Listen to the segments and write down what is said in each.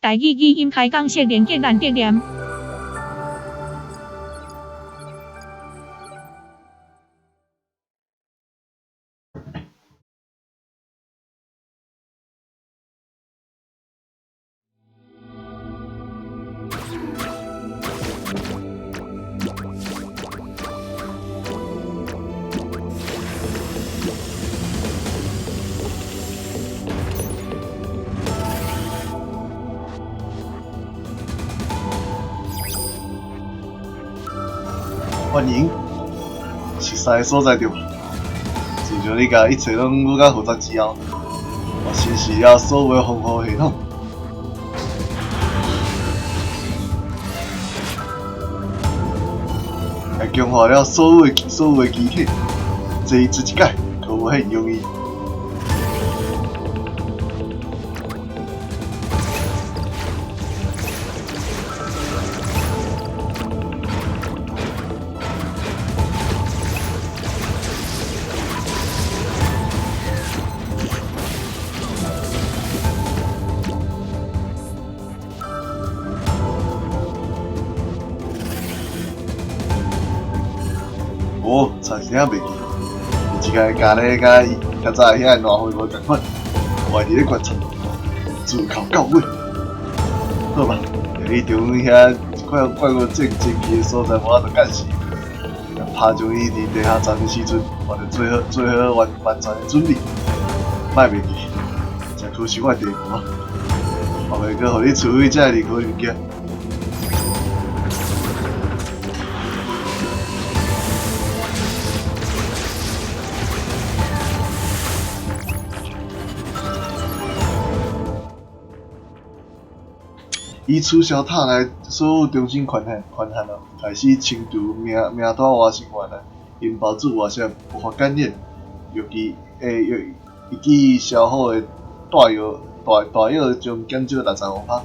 台語語音開講式連結難得念。歡迎，熟似的所在對吧？自從你共一切攏愈較複雜之後，我審視了所有的防護系統，也強化了所有的機體，這這一擺可無遐容易。哦，差一點仔袂記，這個咖喱佮伊較早遐個爛貨無仝款，我會佇咧觀察，自頭到尾。好吧，佇你中央遐一塊怪物正前期的所在，無法度監視。拍將伊佇地下層的時陣，我就做好完萬全的準備。莫袂記，這可是我的地盤啊，我袂閣予你摧毀這任何物件。伊取消塔內所有中心權限後，開始清除名單外成員啊，𪜶包住外些爆發感染，預計消耗的彈藥將減少65%。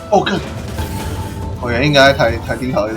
哦，幹！好像應該抬頂頭的。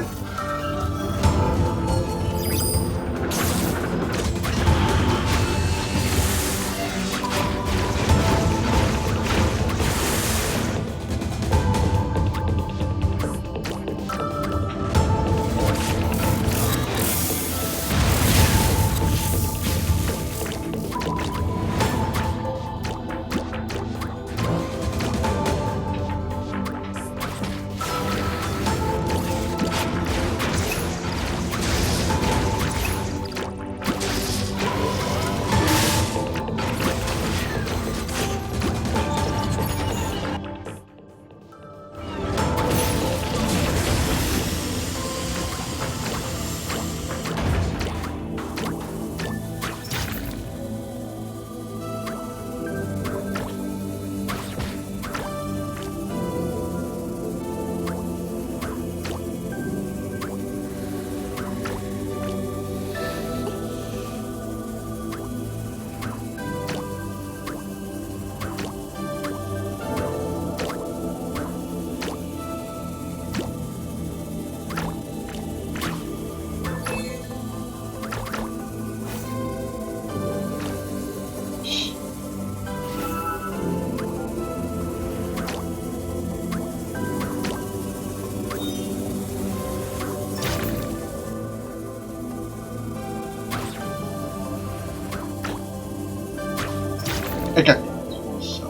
哎干，小。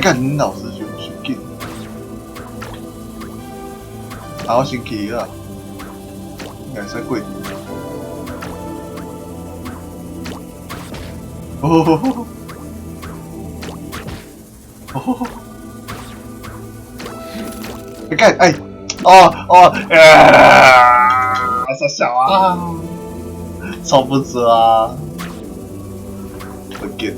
干，你老师伤伤紧，啊，我先去啊，应该使过。哦，哦，你看，哎，哦哦，啊，啥小啊，超不值啊，我给。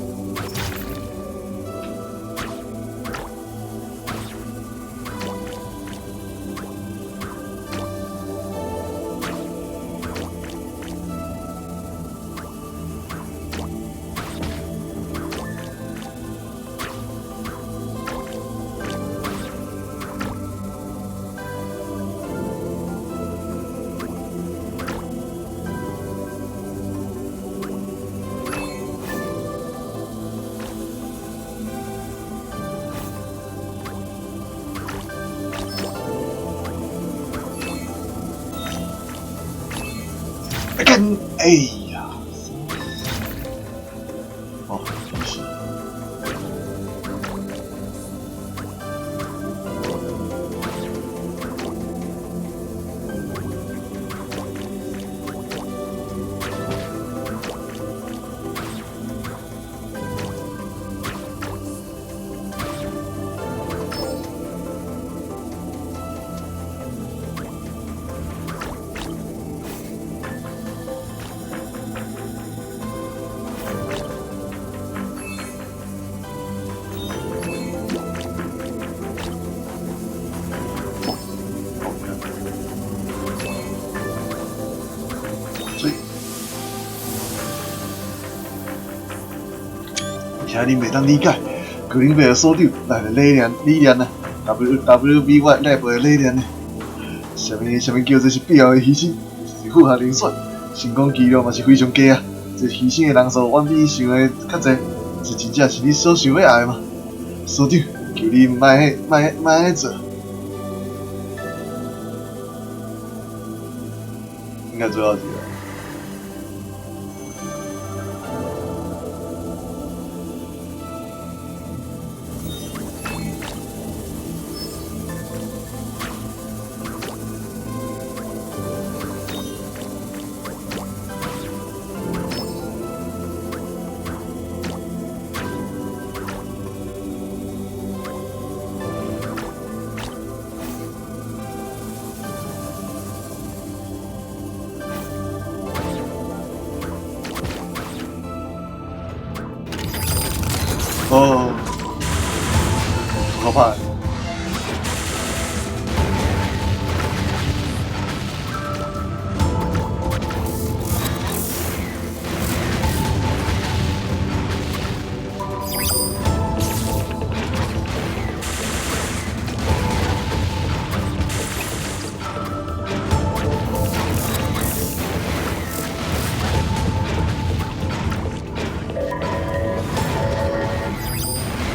哎呀！哦，真是。而且你袂当理解，格林贝尔所长来的理念理念啊，W W B Y 内部的理念呢？啥物啥物叫做是必要的牺牲，是符合人选，成功几率嘛是非常低啊！这牺牲的人数远比想的较济，这真正是你所想欲爱的吗？所长，求你毋爱彼莫莫按呢做。应该最后一个。哦，好怕！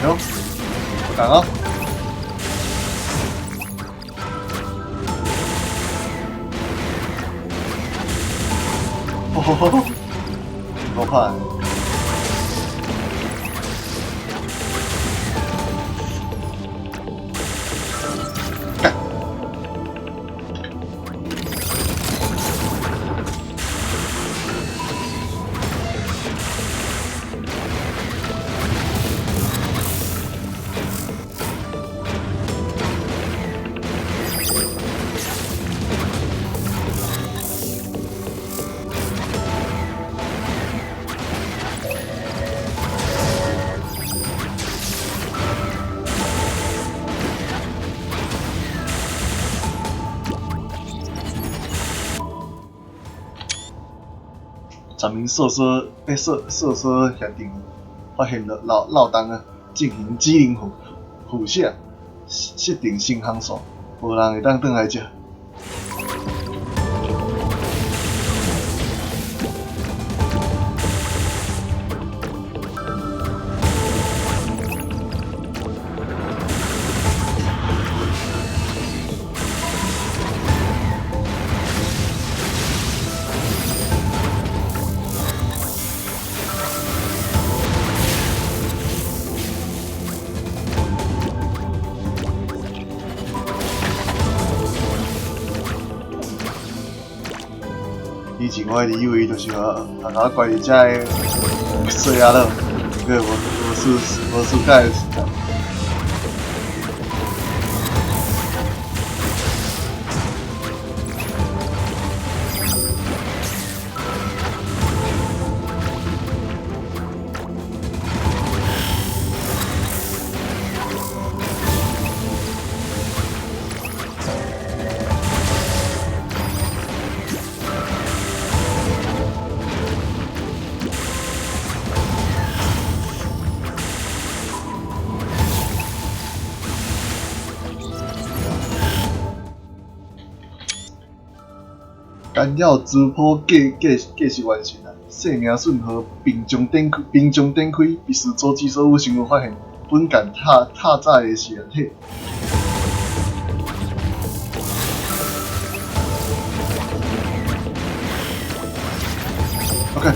哟，不敢啊！哦，好怕！干！全民搜索，欸，搜搜索现场发現了漏漏洞啊，進行指令複複寫，設定新航線，無人會當轉來遮。以前我一直以為就是啊，啊，我關佇遮个細仔佬，個無無事無事干的時間。干擾磁波計計計時完成啊！生命訊號並將展開，並將展開，必須阻止所有生物發現本艦搭搭載的實驗體。OK。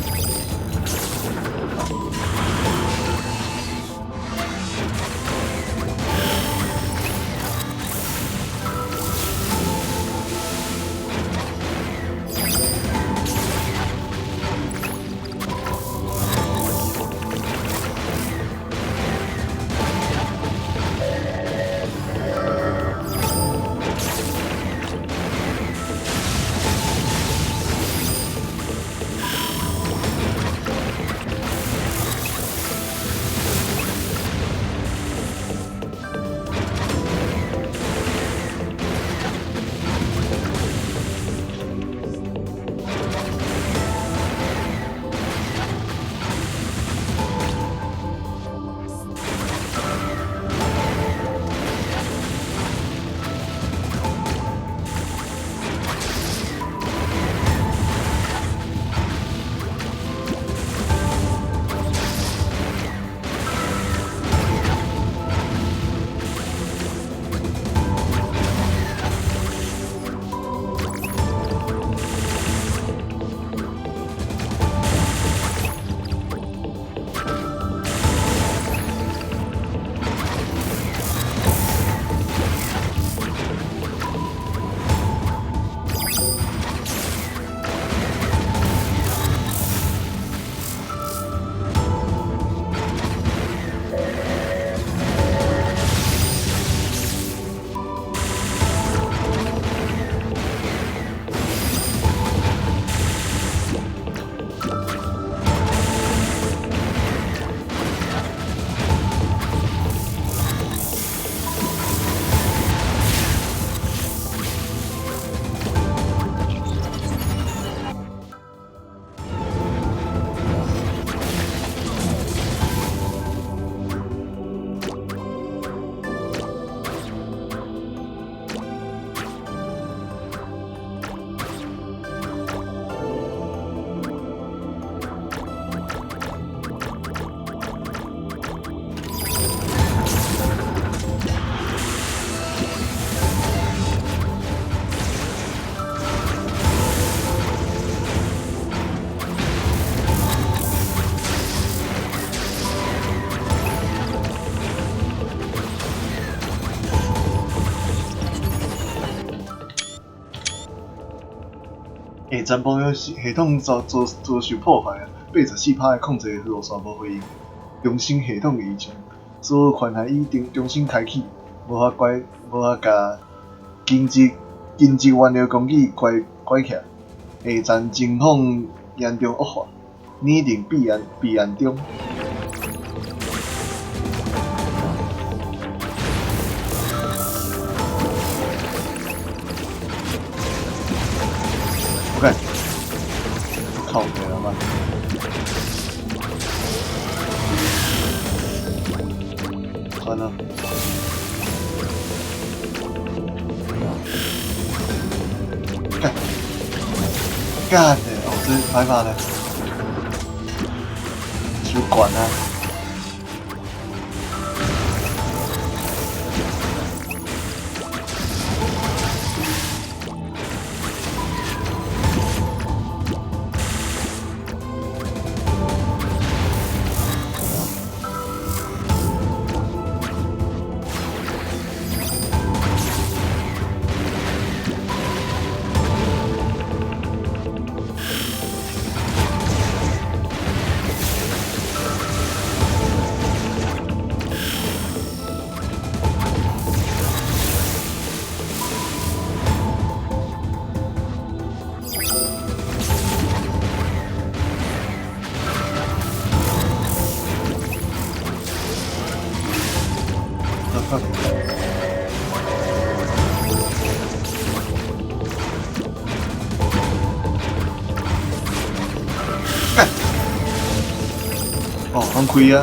下站保養系統遭遭遭受破壞啊！84%的控制路線無回應，中心系統異常，所有權限已經重新開啟，無法關無法共緊急緊急原料工具關關起來。下站情況嚴重惡化，擬定備案備案中。OK，靠！控制了嘛。算了。幹幹的，哦，這歹拍咧，傷懸啊！幹！哦，放開啊！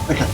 你看。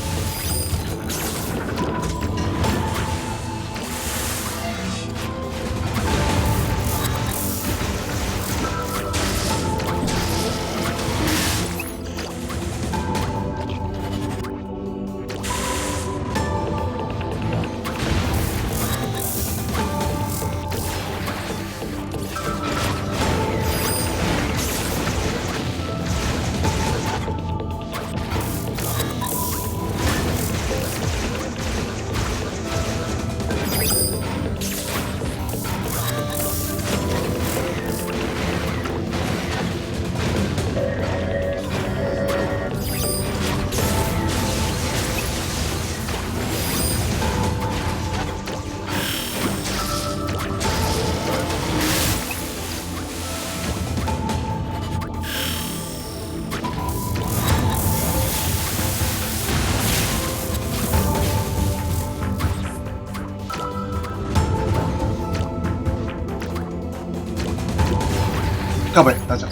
靠北，大家。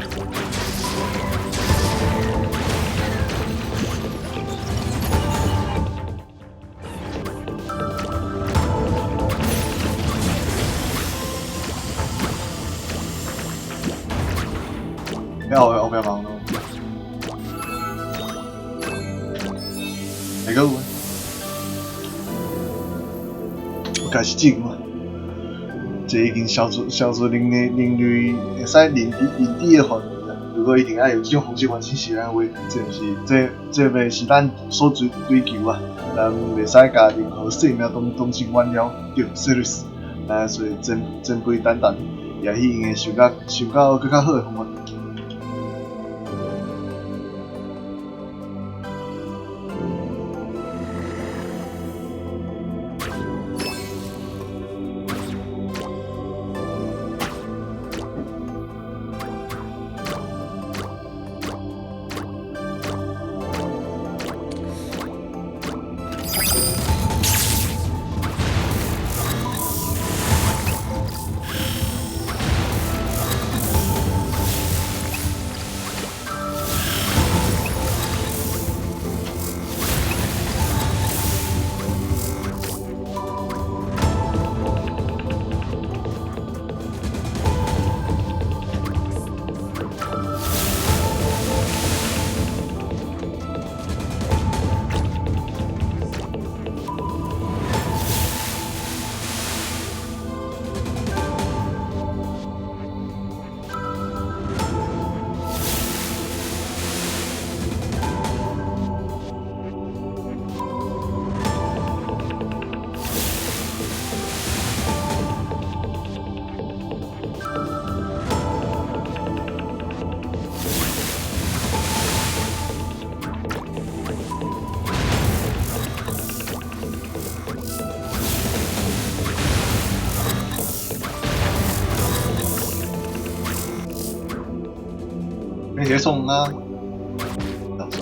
要我不要忙了。來個，我開始進嘛。這已經消除人類會使認知的範圍啊！如果一定愛用這種方式完成時間話，這毋是這袂是咱所追求啊！咱袂使共任何生命當成原料，對，serious。咱所以前輩等等，也許𪜶會想到閣較好的方法。你咧创啊？老师。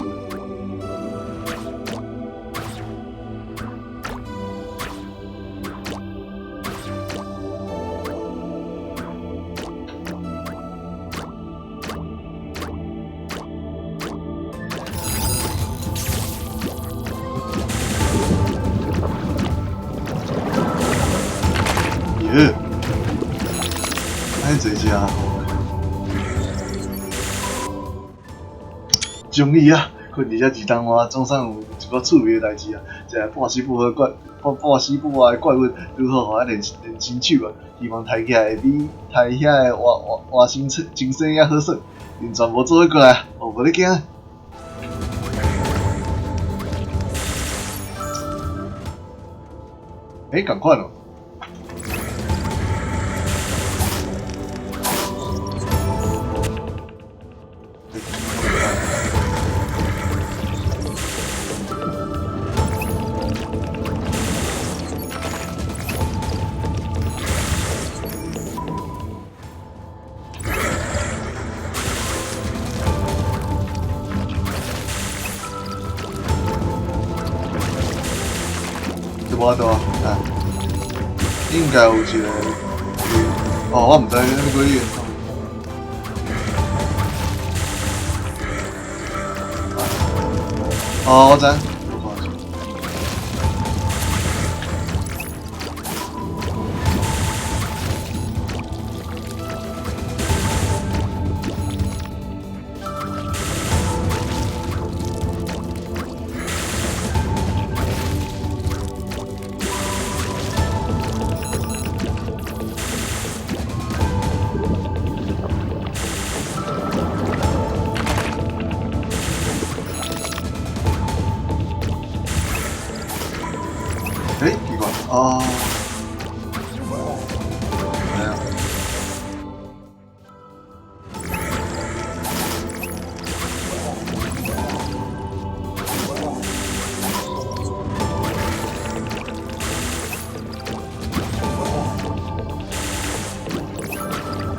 耶！安济只？终于啊，困伫遮一冬外，总算有一寡趣味的代志啊！一个半死不活怪，半死不活的怪物，拄好予我练练身手啊！希望刣起来会比刣遐个活活活生精生犹好耍。𪜶全部做伙过来，我无咧惊。欸，仝款哦。无多啊，应该有一个，哦，我毋知啥物鬼。哦，我知。我看下。欸，奇怪，哦，哎呀，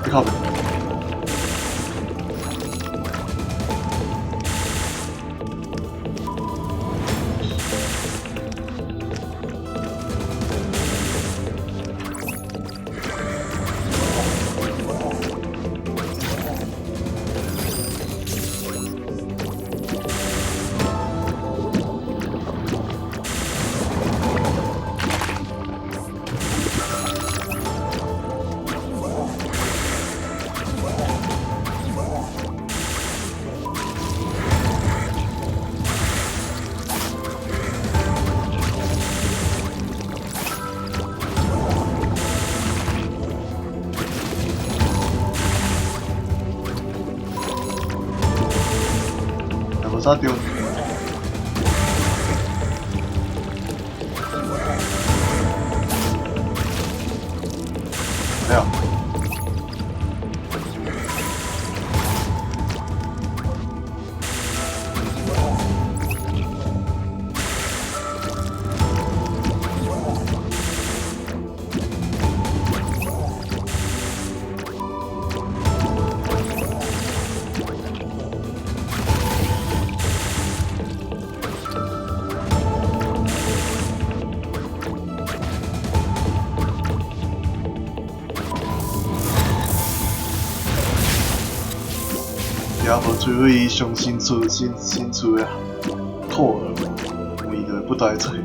你靠北。无啥著。没有。也无摧毁伊上新厝新新厝的土耳，伊就会不断出现。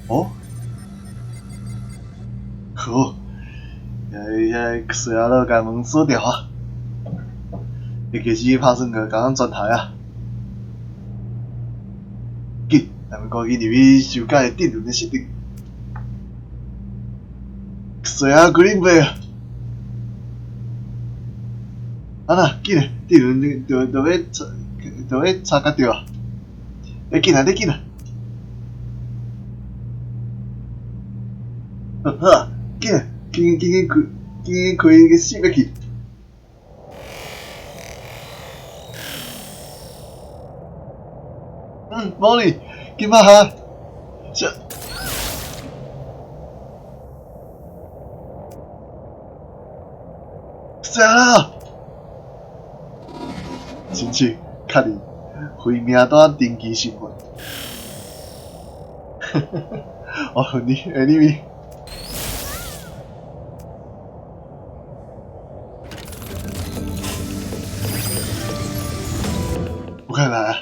哦，好，遐遐西仔佬共门锁掉啊！伊其实拍算个共咱转台啊！紧，咱们赶紧入去修改顶轮的设定。西仔几礼拜啊！啊啦，紧嘞，顶轮就就欲插，就欲插甲著啊！你紧啊，你紧啊！好啊，紧啊，紧紧紧开，紧紧开个死欲去！嗯，莫莉，紧拍哈。啥啦？申请确认非名单登记身份。我问你，欸，你咪？有可能啊，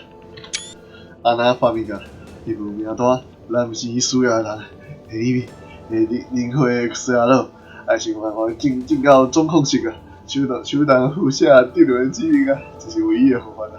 安那发明啊，伊无名单，咱毋是伊需要的人。欸，你咪？欸，灵魂的衰老，还是办法进到总控室啊？手动复写智能的指令啊，这是唯一的方法啊。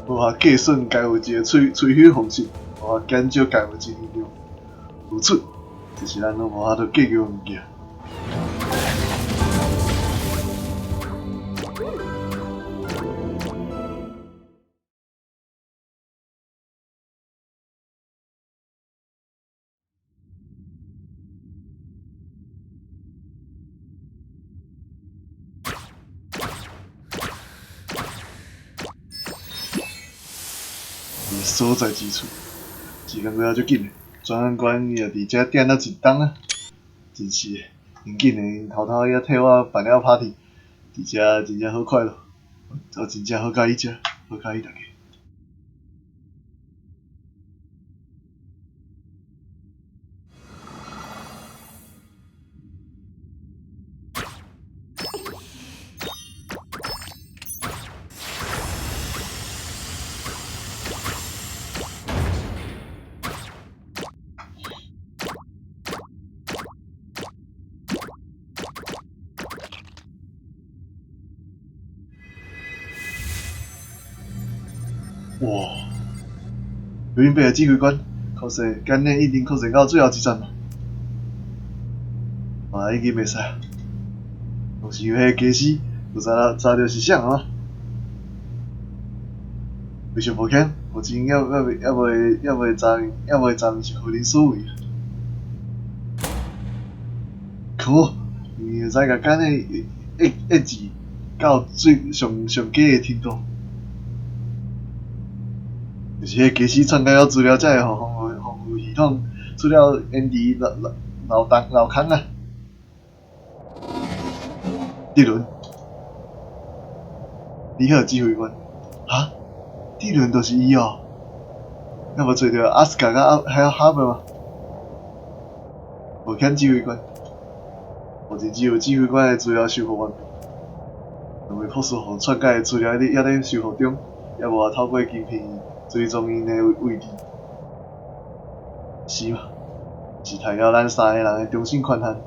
无法计算该有一个摧毁方式，无法减少该物质量。如此，这是咱拢无法度解决的物件。所在之处，时间过了足紧的，转眼间伊也伫遮踮了一冬啊，真是的，真紧的，𪜶偷偷遐替我办了 party， 伫遮真正好快乐，我真正好佮意遮，好佮意大家。哇！刘英伯的指挥官，确实，今日已经确实到最后一站了。啊，已经袂使。若是有彼个家私，有知影查著是啥啊？非常抱歉，目前犹未查明是何人所为。可恶！伊会使共今日抑制到最上上低的程度。就是彼个家私篡改了资料，才会予防御系统出了延迟漏空啊！智伦，你好，指挥官。哈？智伦就是伊哦。那无找著阿斯卡佮阿还有哈伯吗？无欠指挥官，目前只有指挥官的资料修复完毕，两位博士予篡改的资料犹咧修复中，犹无法透过晶片追踪𪜶的位置。是吗？是杀了咱三个人的终身权限，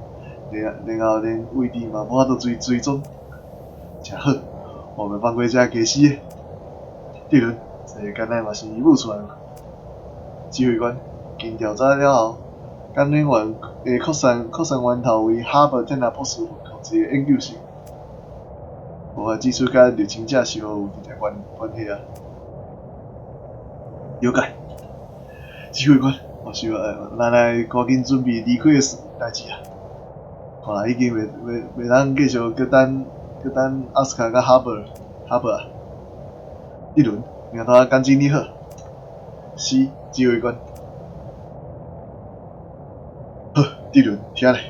然后连位置嘛无法度追踪。真好，我袂放过这家私的。智伦，这个敢若嘛是伊舞出来嘛？指挥官，经调查了后，感染源的扩散源头为哈伯特纳博士控制的研究室。无法指出佮入侵者是否有直接关系啊？了解。指挥官，我想，咱来赶紧准备离开的代志啊！看来已经袂当继续阁等阿斯卡佮哈伯啊！智伦，名单赶紧拟好。是，指挥官。好，智伦，听咧，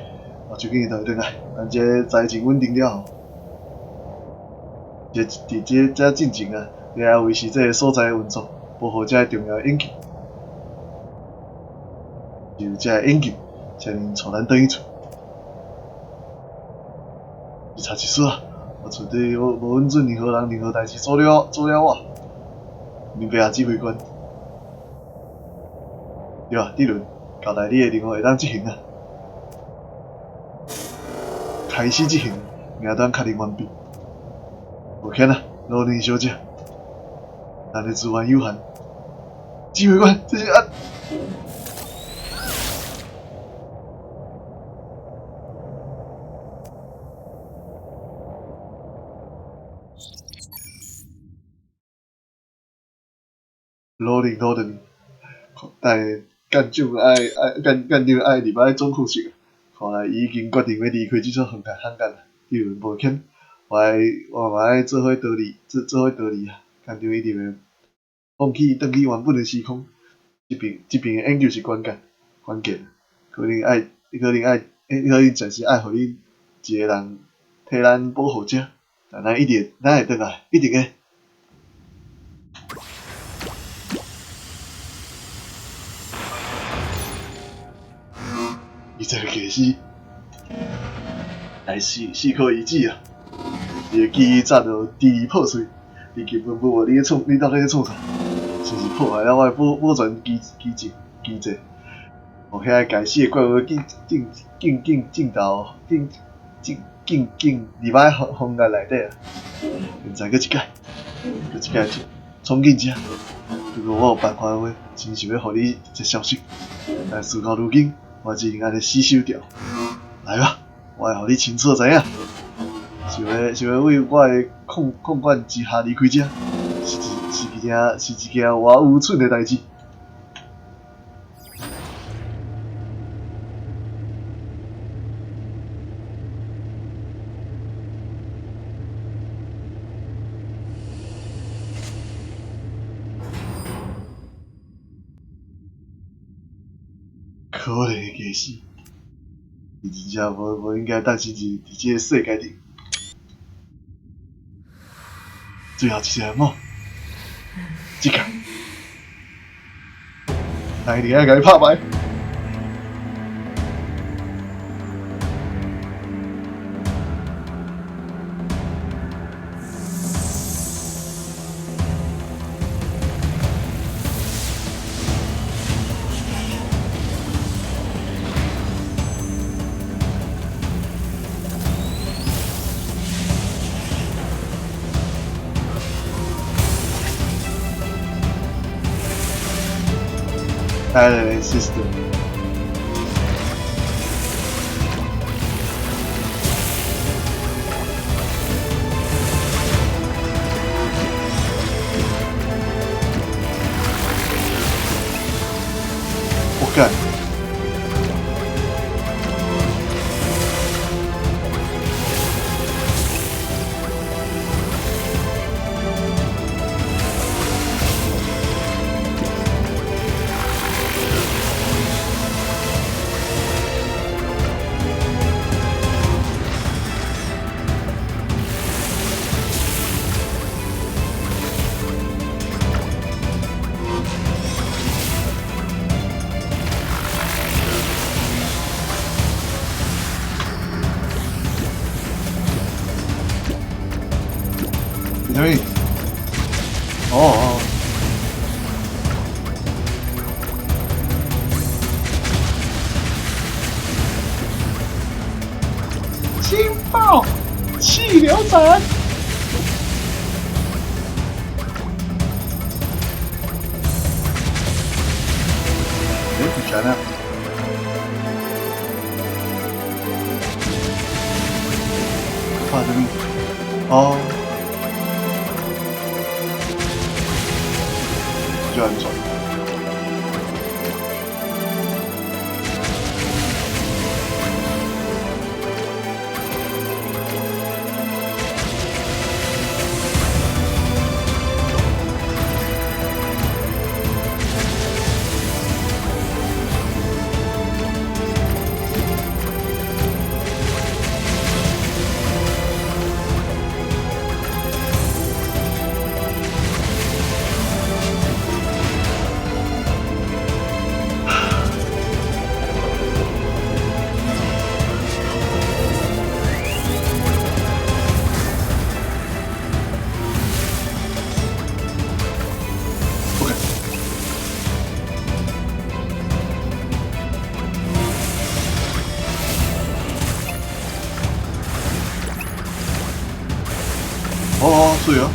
我就紧头转来，等这个灾情稳定了后，伫这进前啊，你爱维持这个所在的运作，保护这个重要的研究。有这个研究，才能带咱转去厝。就差一丝啊！我绝对无允准任何人、任何代志阻了我。明白啊，指挥官。對啊，迪倫，交代你的任務會當執行啊！開始執行，名單確認完畢。抱歉啊，羅琳小姐，咱的資源有限。指揮官，這是啊！羅琳攞轉，但艦長愛愛艦艦長愛入來總控室，看來伊已經決定欲離開這處航艦航艦。迪倫，抱歉，我愛我嘛愛做伙逃離，做做伙逃離啊！艦長一定會放棄轉去原本的時空。這邊這邊的研究是關鍵，關鍵，可能愛可能愛，可能暫時愛予恁一個人替咱保護這，但咱一定咱會轉來，一定會。伊這個技師來思思考遺址啊！你的記憶早就支離破碎，你根本無你咧創，你到底咧創啥？是毋是破壞了我的保保全機機制機制？哦，遐個該死的怪物進進進進進到進進進進入來風風眼內底啊！現在閣一擺，閣一擺衝進遮。如果我有辦法的話，真想欲予你一個消息。但事到如今，我只能按呢死守著。來吧，我會予你清楚知影。想欲想欲為我的控控管之下離開遮，是一是一件是一件偌愚蠢的代誌。可憐的家死，伊真正無無應該誕生佇佇這个世界頂。最後一隻魔，這個，咱一定愛共伊拍敗。Alien System。我幹！啥物？哦哦。青爆氣流斬。欸，不全啊！看啥物？哦。就很爽。哦，水哦。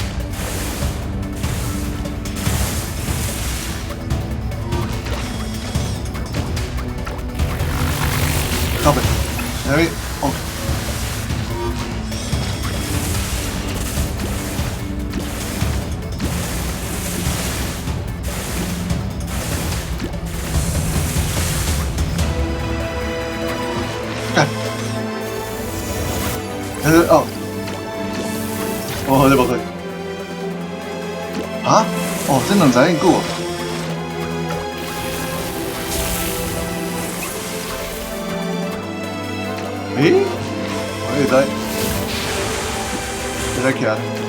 靠北，哎，哦。幹！哦，哦，這無可以。啊？哦，這兩隻很久哦。欸？我會使，會使起來。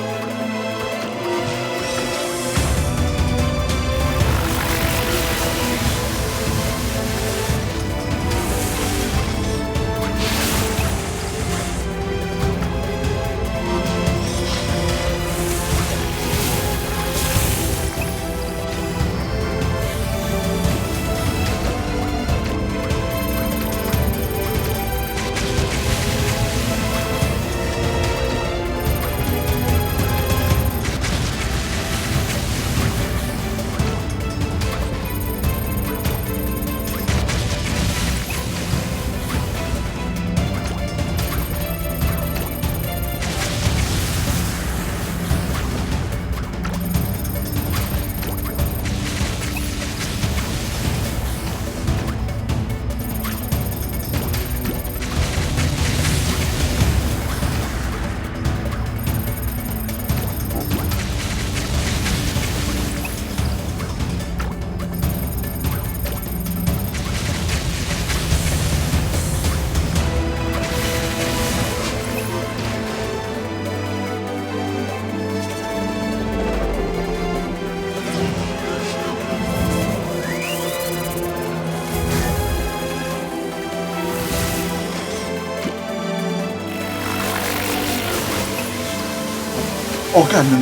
哦，幹兩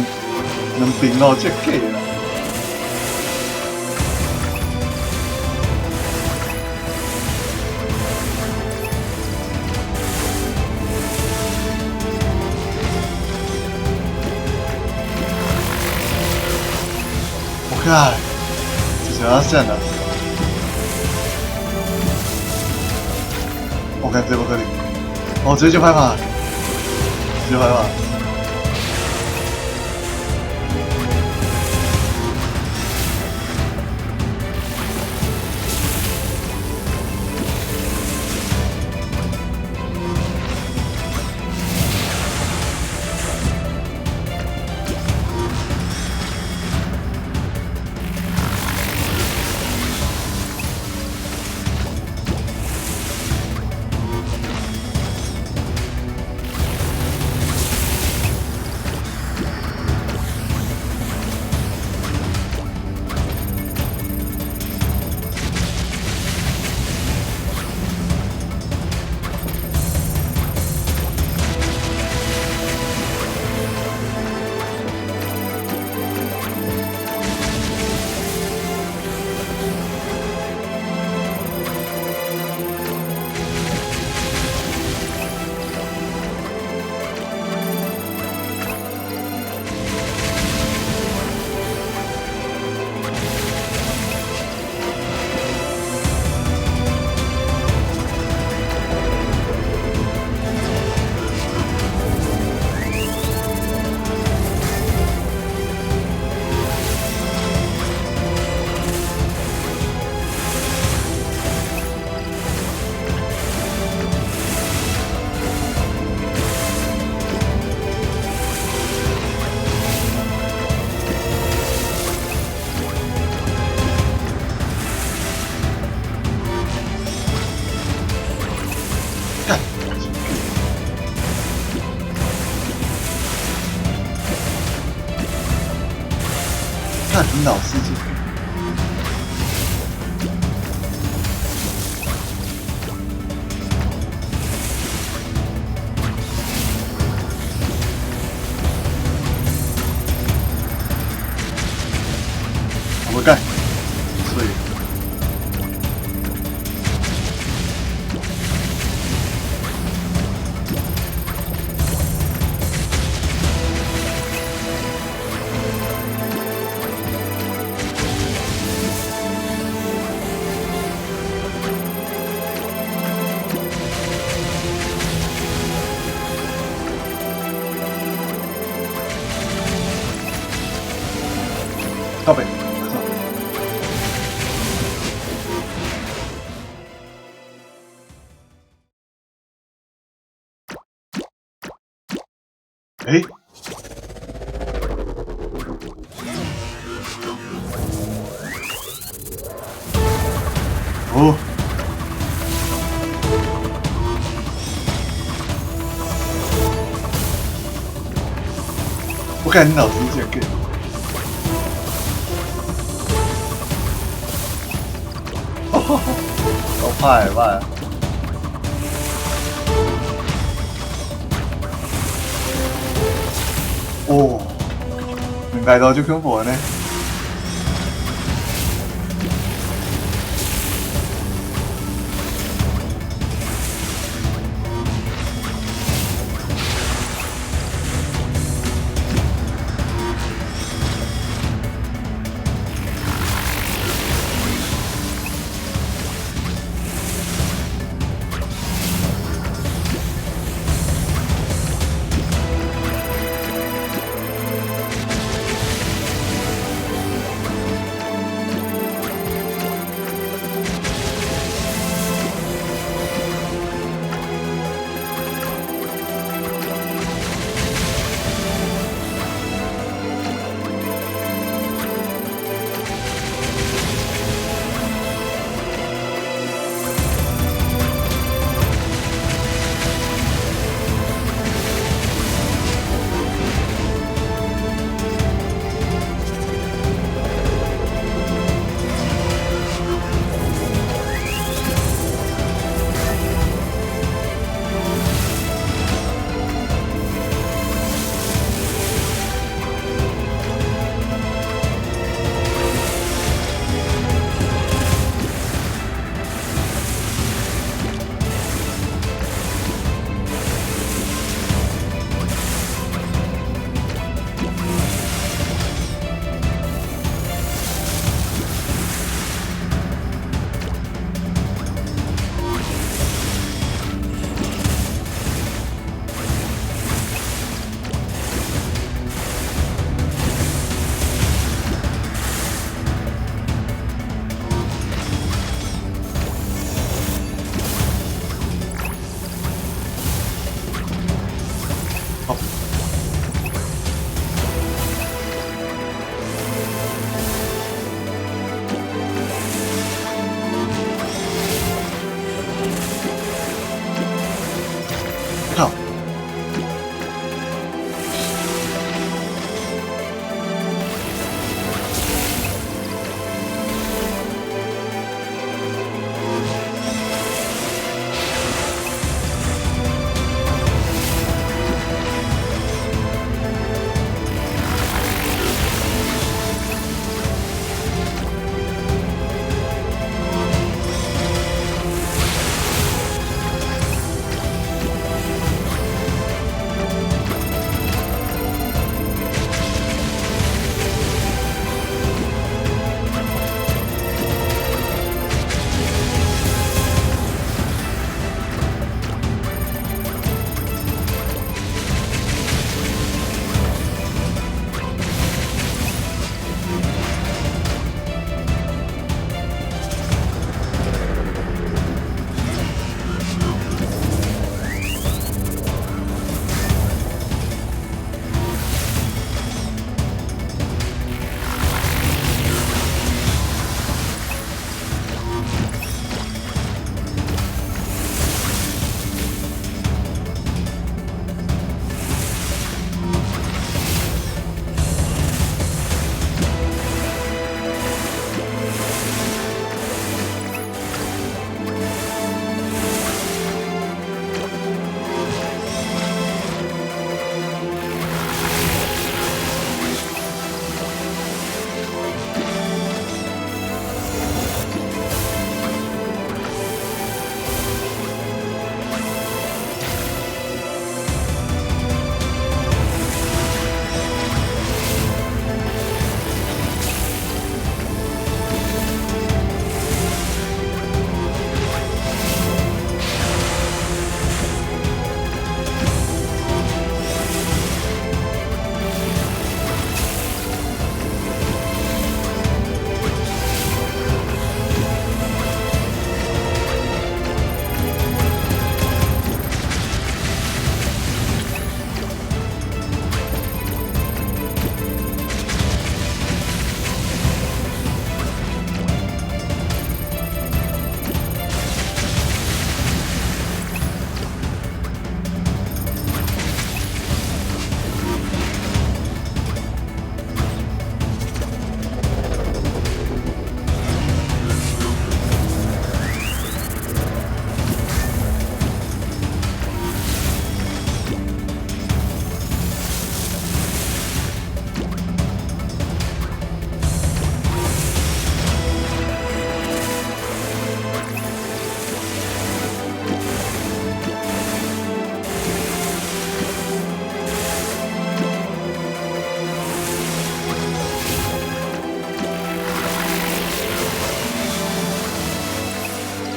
兩邊哦，這假啦！我靠，這是阿線啦！我看這無可能，哦，這就歹拍，這就歹拍。欸？哦。我看你老師這個。哦，歹歹。哦，兩台都足恐怖呢。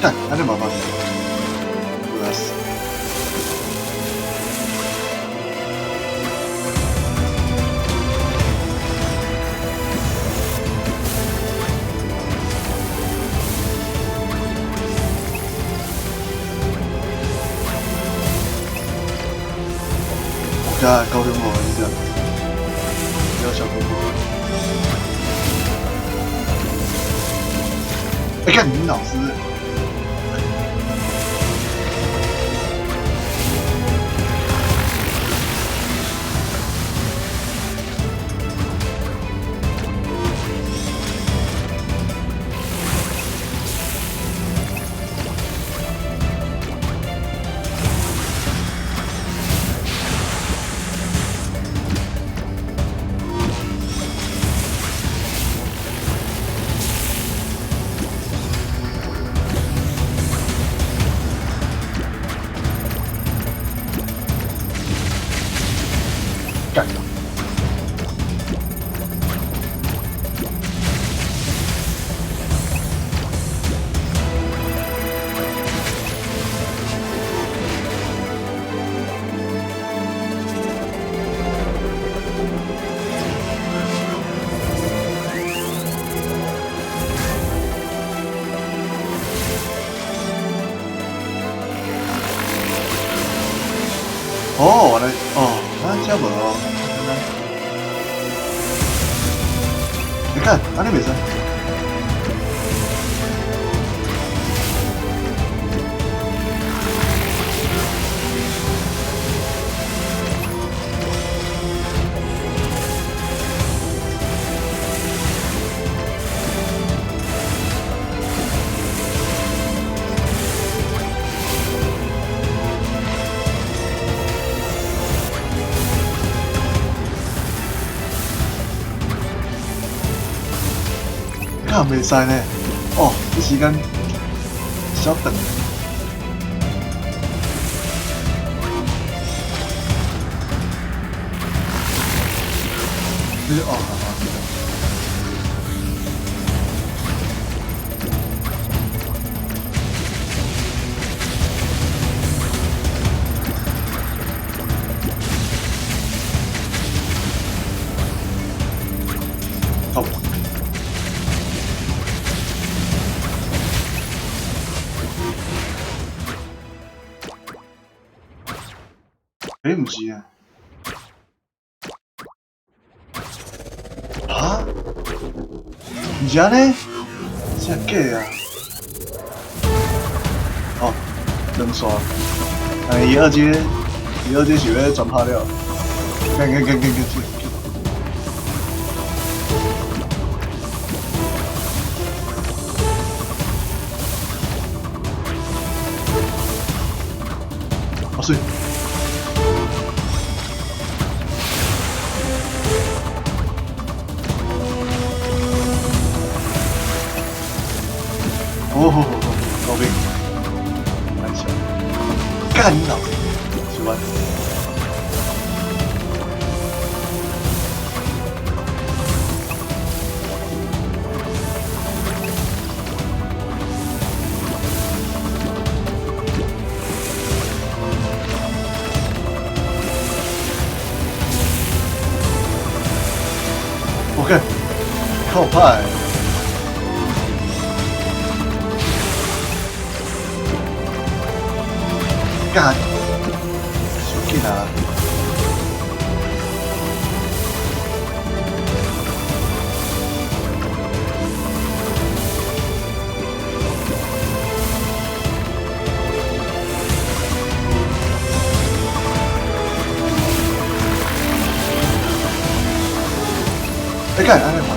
幹，按呢麻煩。有死。我家高雄無你這，要小公公。哎，看你老師。幹！哦，原來哦，啊，這無哦，簡單。你看，按呢袂使。看袂使呢，哦，這時間小等。這哦，好好。好。欸，毋是啊！哈？毋是按呢？真假啊？哦，兩線。哎，伊二階，伊二階是欲全拍了。趕趕趕趕趕去！好水！哦，高兵，來笑，幹你老師，喜歡。我看，靠派。幹！小緊啊！欸，幹，按呢還？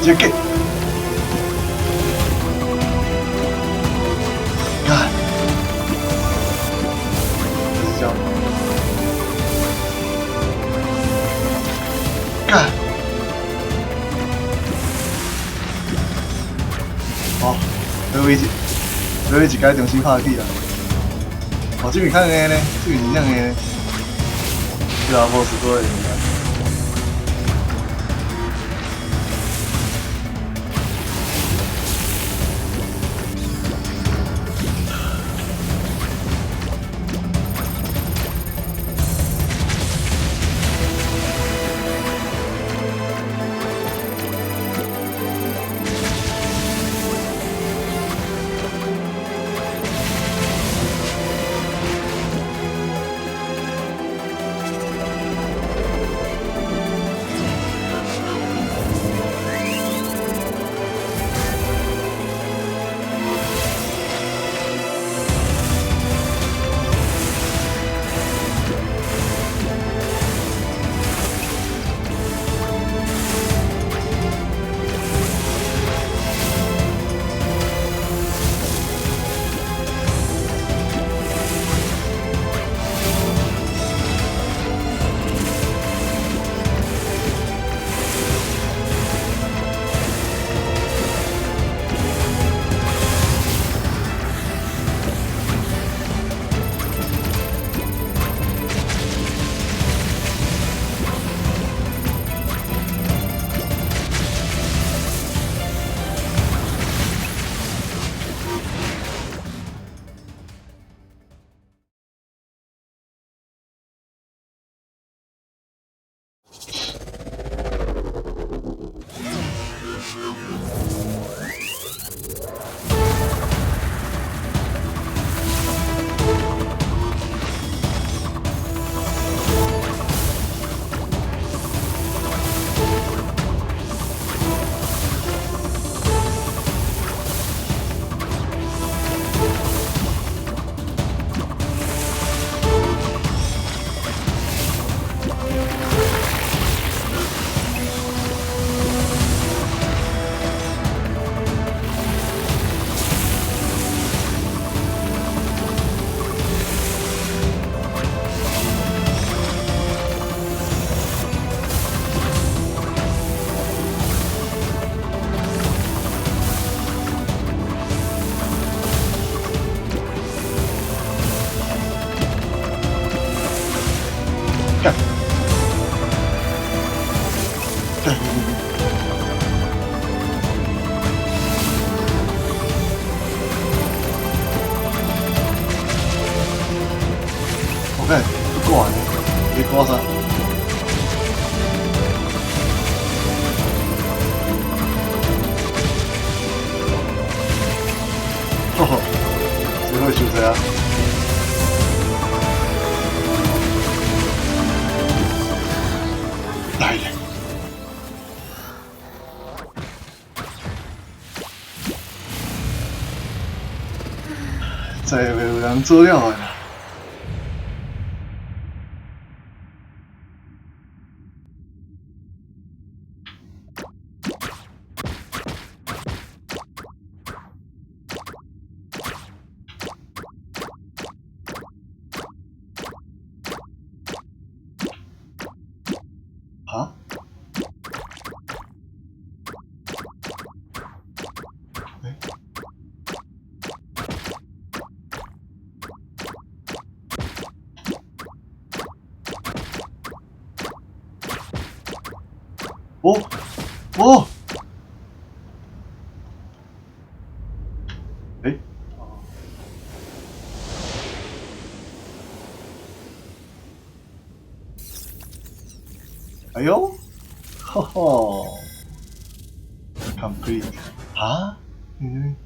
這個。幹！這是叫幹！好，最後一最後一該重新拍起啦。哦，這邊較硬呢，這邊真正硬。這個 boss 多會贏。知影。來咧！再也袂有人做了啊！哈？欸？哦哦！欸？哎喲，哈哈，complete 哈？嗯？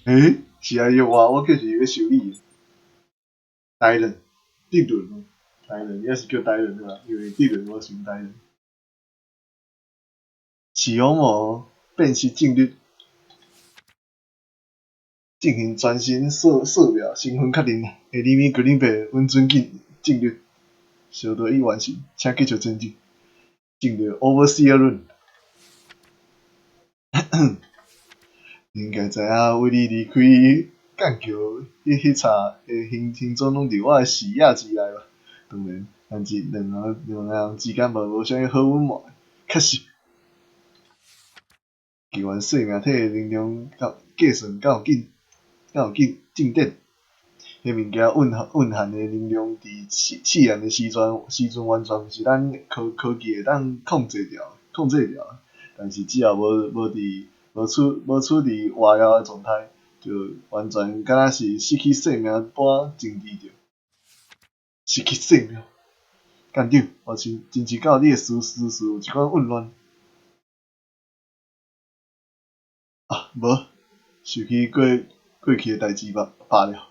欸？是啊，約我，我叫是欲修理。呆人，迪倫，呆人，也是叫呆人對吧？因為迪倫我想呆人。視網膜辨識正律，進行全身掃描身份確認。下裡面格林貝阮尊敬正律，小隊已完成，請繼續前進。進入 Overseer Room。你應該知影，為你離開艦橋彼剎的行蹤攏佇我的視野之內吧？當然，但是兩個人之間嘛無啥物好隱瞞。確實，球員生命體的能量計算敢有進展？彼物件蘊含的能量，佇試驗的時陣完全毋是咱科技會當控制牢。但是只要無處佇活著的狀態，就完全敢若是失去生命般靜止著。失去生命。艦長，我真是到你的思緒有一寡混亂。啊，無，想起過去的代誌罷了。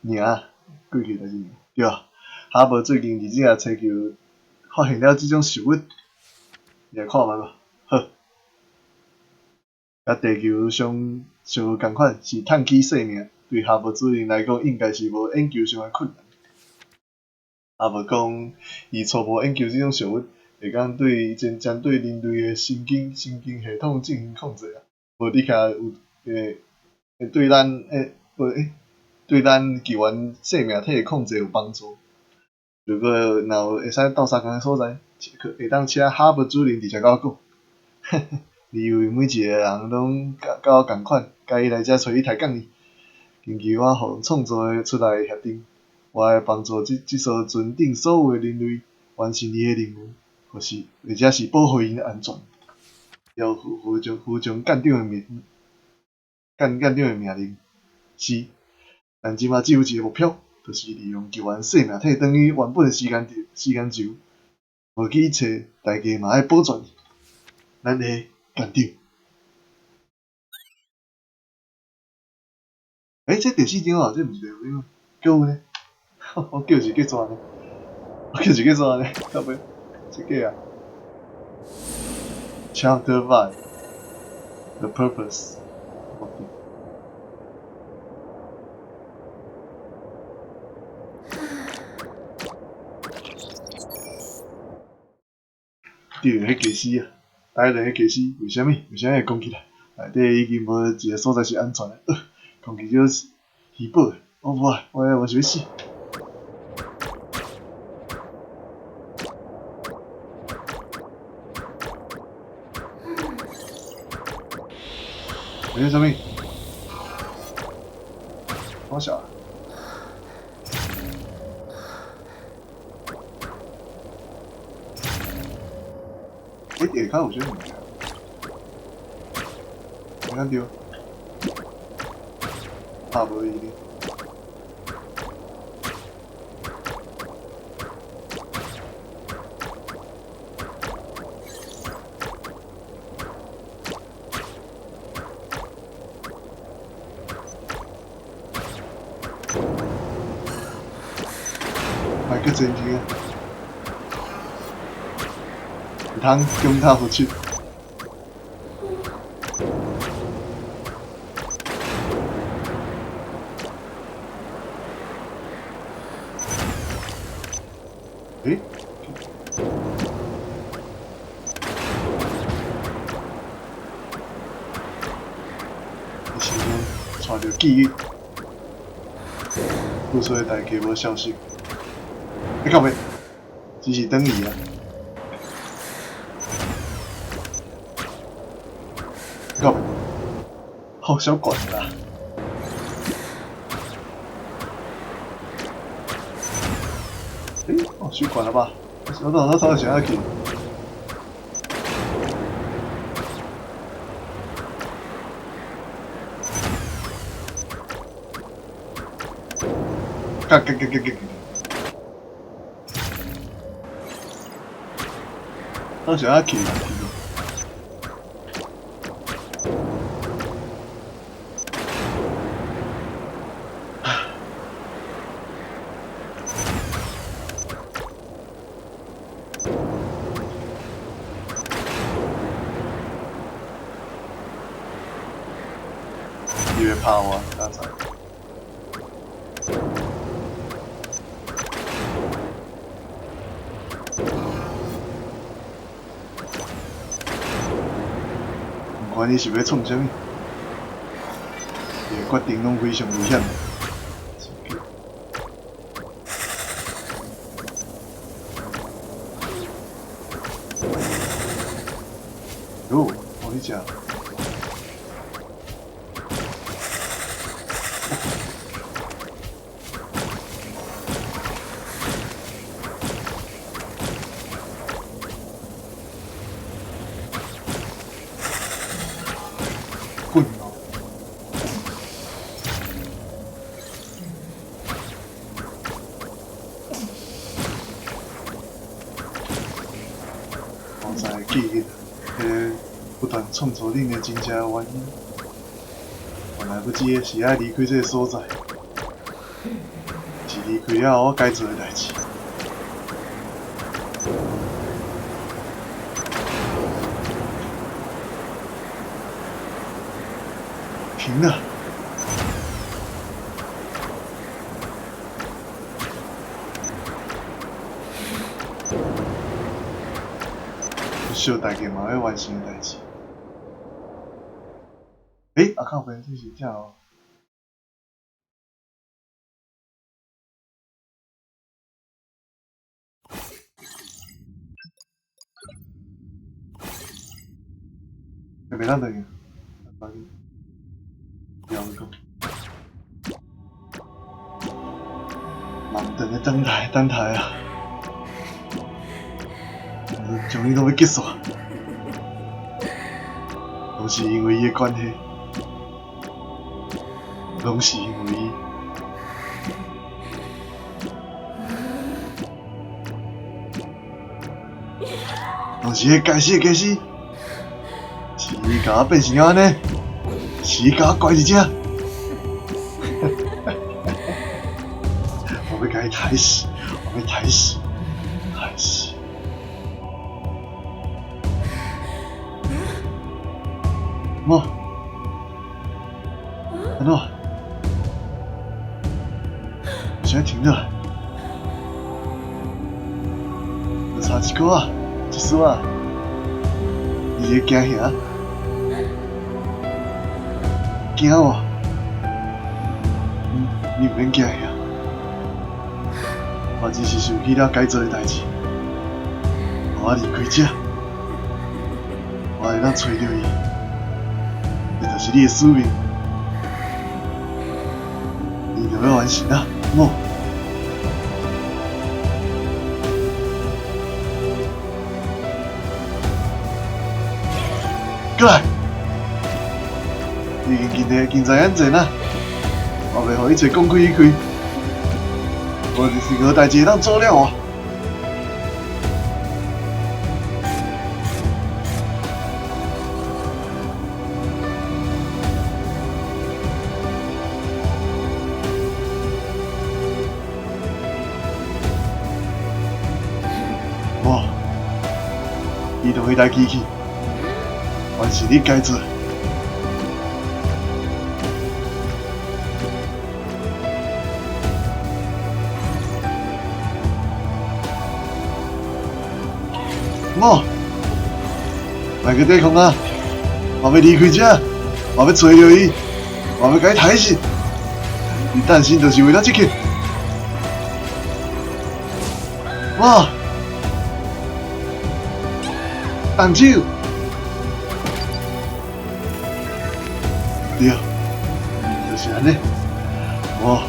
爾，過去的代誌爾。對啊，哈伯最近日子也揣求發現了這種食物，你來看覓無？好。佮地球上無仝款，是趁取性命，對哈伯主任來講，應該是無研究上的困難。哈伯講，伊初步研究這種食物，會當針對人類的神經系統進行控制啊。無的確有會對咱球員生命體的控制有幫助。如果若有會使鬥相共的所在，會當請哈伯主任佇遮佮我講。你以為每一个人攏佮我仝款，佮伊來遮揣你抬槓呢？根據我予創造出來的協定，我會幫助這艘船頂所有的人類完成伊的任務，或者是保護𪜶的安全。要服從艦長的命令。是，咱這馬只有一个目標，就是利用球員生命體轉去原本的時間軸。無去一切，代價嘛愛保全。咱的艦長。欸，這第四張啊，這毋是第五張，叫有呢？我叫是結束呢？我叫是結束呢？靠北，這個啊。Chapter 5 The Purpose。對，彼家私啊，台南彼家私，為啥物？為啥物會講起來？內底已經無一个所在是安全的，空氣就是稀薄的，我無愛，我無想欲死。欸，啥物？我小。欸，下跤有啥物件？没看到。啊，無伊咧。前进啊！毋通中途复出。欸？你心中带著记忆，付出的代价无消失。你靠北，只是等伊啊。靠北，好小悬啦。欸，哦，伤悬了吧？我我我头想要去。干干干干干！我想要去。伊会拍我，敢知？毋管你是欲创啥物，伊的决定攏非常危險。喲，哦，你食。滚哦！我在记忆，彼个不斷創造恁的真正原因，原來不只是愛離開這个所在，是離開了我該做的代誌。停了！小代志嘛欲完成的代誌。欸，啊靠北，這是啥哦？欸，袂當轉去，了解。漫長的等待，等待啊！終於攏欲結束，攏是因為伊的關係，攏是因為伊，攏是彼該死的家私，是伊共我變成按呢，是伊共我關佇遮。我欲共伊刣死，我欲刣死，刣死！某，按怎？啥停了？就差一个仔，一絲仔，你會驚嚇？驚無？你毋免驚嚇，我只是想起了該做的代誌，予我離開這，我會當揣著伊，這就是你的使命，你著欲完成啊，某。過來，你已經近在眼前啊！我袂予一切講開去開，無任何代誌會當阻了我。移動彼台機器，完成你該做。某，莫閣抵抗啊！我欲離開遮，我欲揣著伊，我欲共伊刣死。你誕生就是為了這個。某，動手！對，就是按呢。某。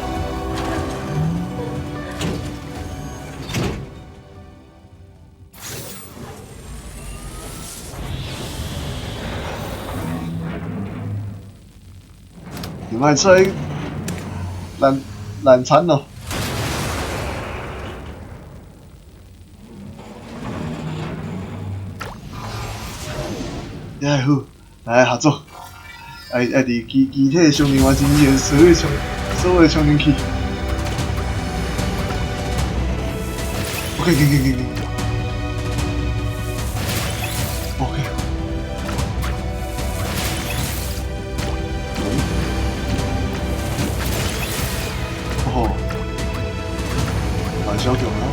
你莫出來難難產咯！也好，來合作，愛愛佇機機體上面完成以前所有充所有充電器。OK，OK，OK，OK。OK。哦，蠻小強啊！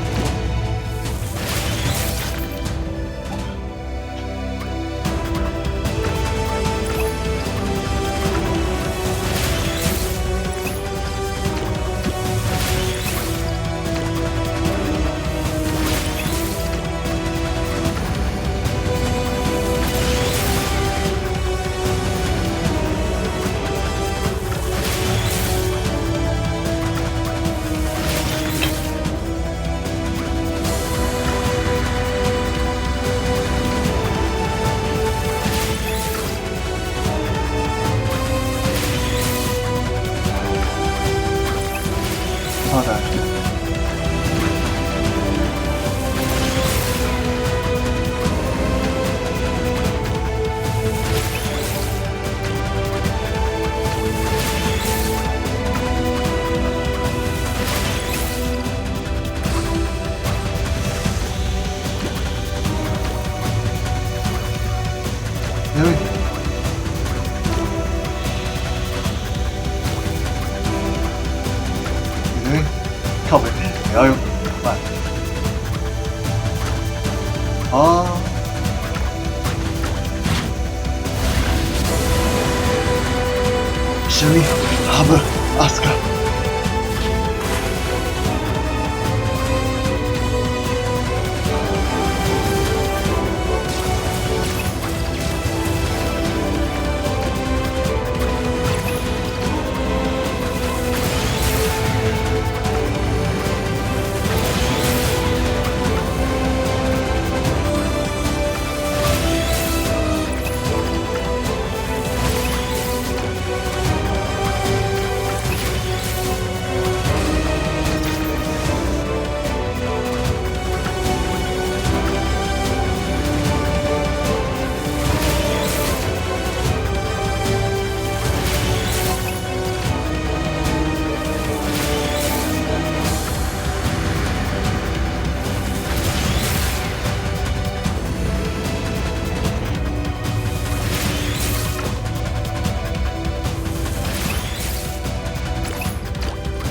好的。因為。靠北，不要用，慢。哦。什麼？阿伯，阿斯卡。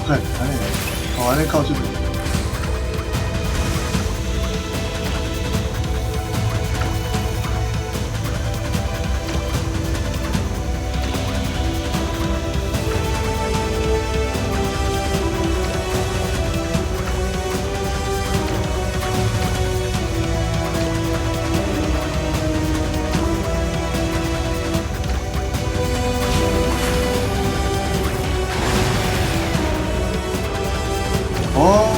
看，哎，哦，按呢靠這邊。哦。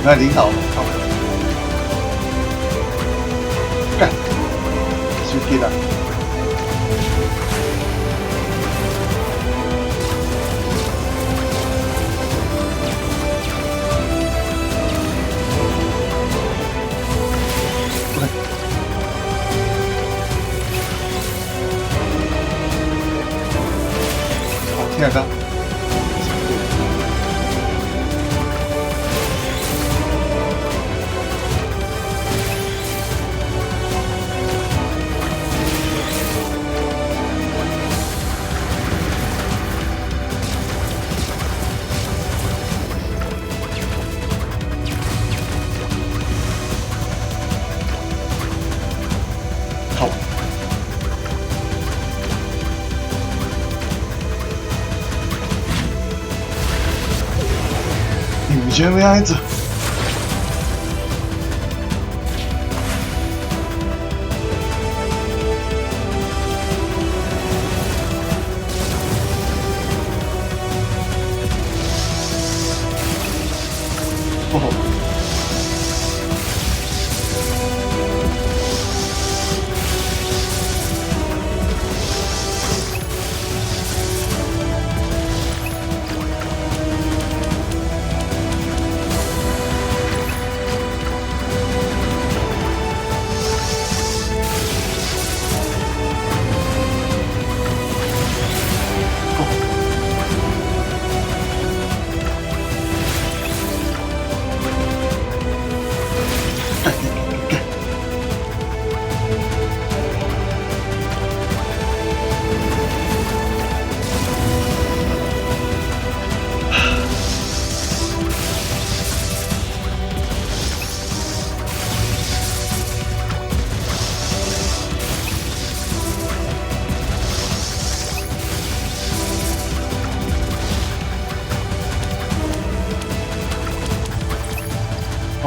那領導，幹，手機啦。好聽啊！好。你們先要按怎？哦。哦，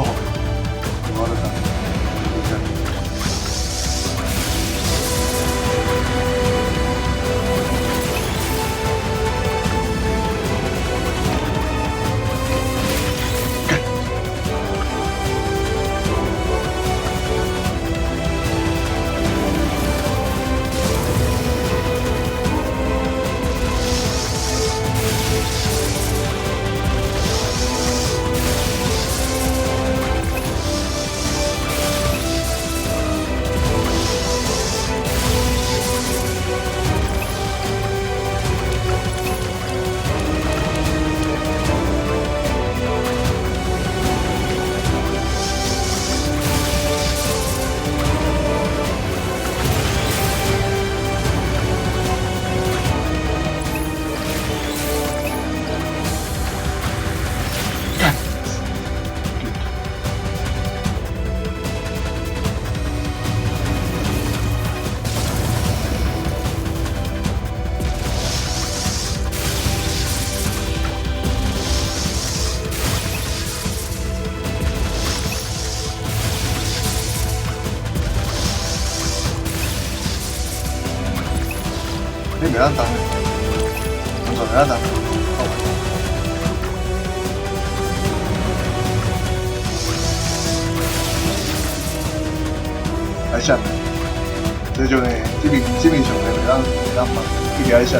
我的看。幹！你袂當動，完全袂當動。好。愛閃，這種的，這邊上的袂當放，一定愛閃。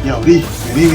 有力，美麗。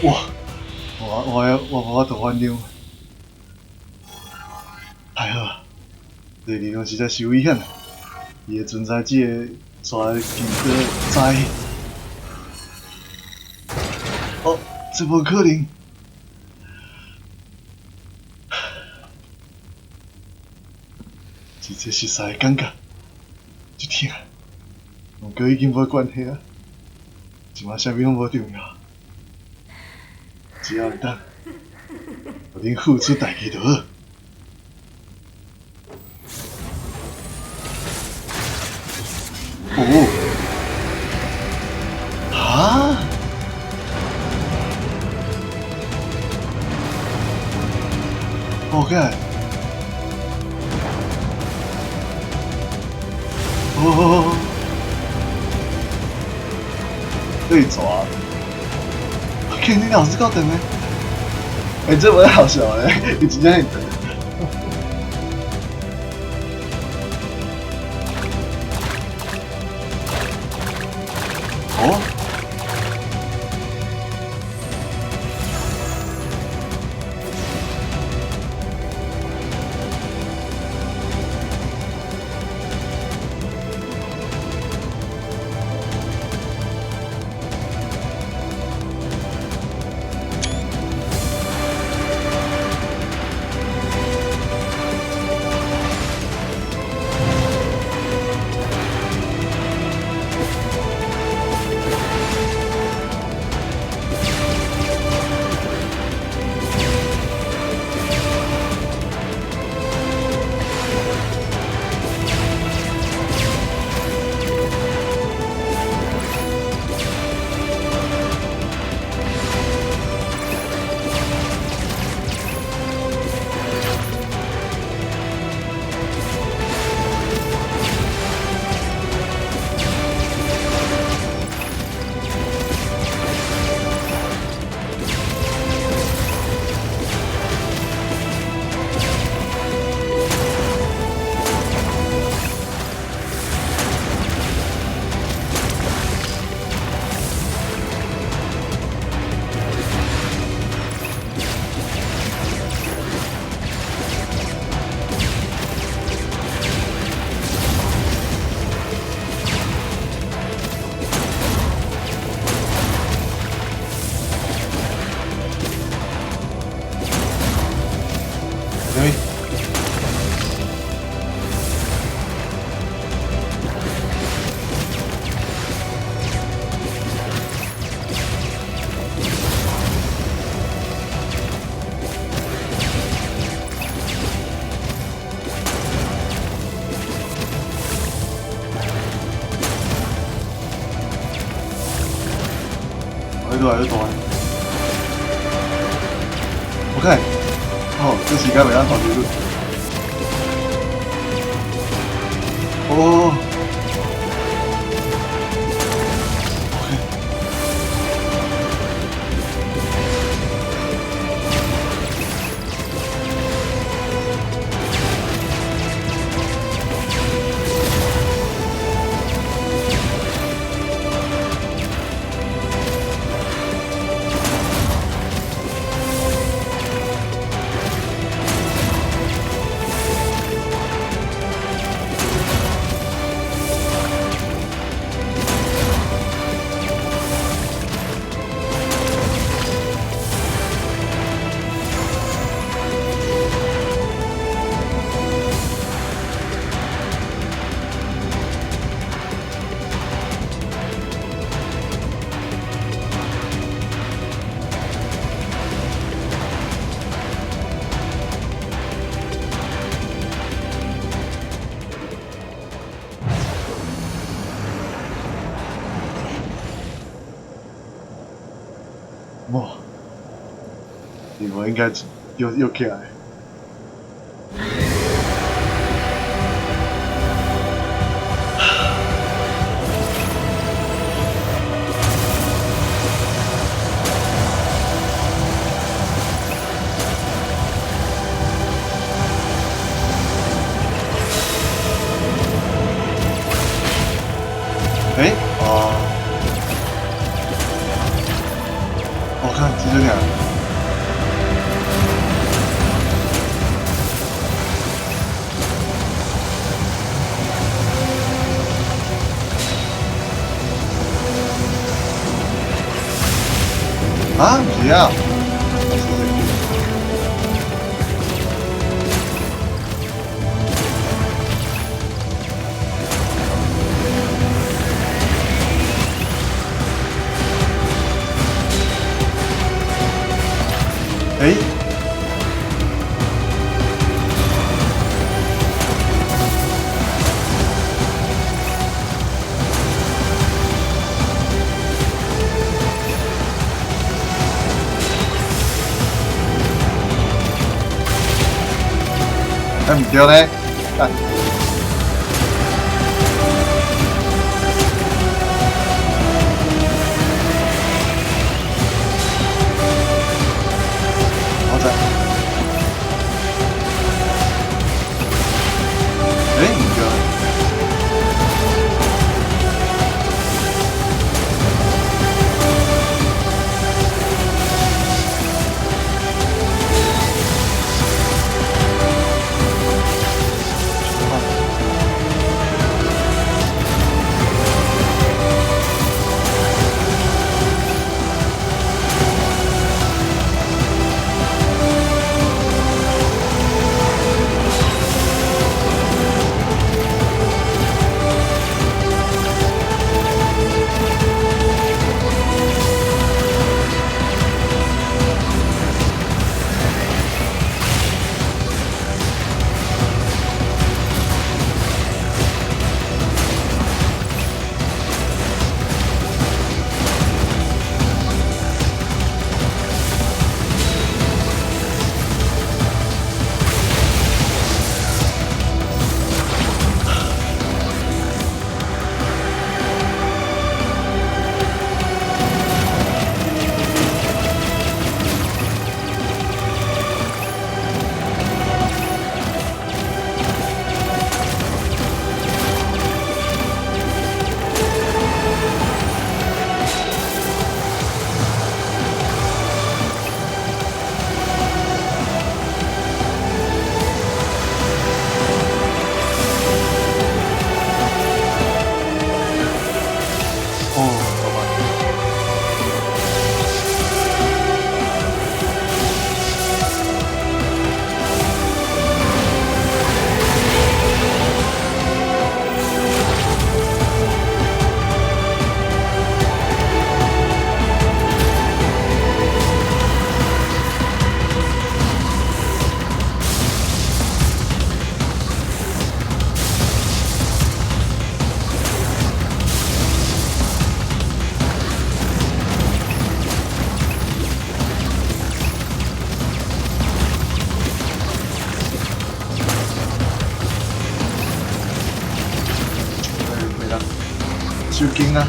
哇！我無法度反應，太好啊！這個地方實在是危險啊！伊的存在只會帶更多災。哦，這無可能！這這實在感覺足疼，毋過已經無關係啊！這馬啥物攏無重要，只要會當，予恁付出代價就好。哦，哈？OK。哦，對抓，看你老是夠長的，欸，這不好笑欸，你真正很長。哦。越來越大。OK，哦，這時間袂當投入。哦。哇！你們應該又起來。欸？哦。哦。我看這種爾。啊，毋是啊。欸？欸，毋對咧，啊！我知。欸，毋對。哦，老闆。袂當收緊啊！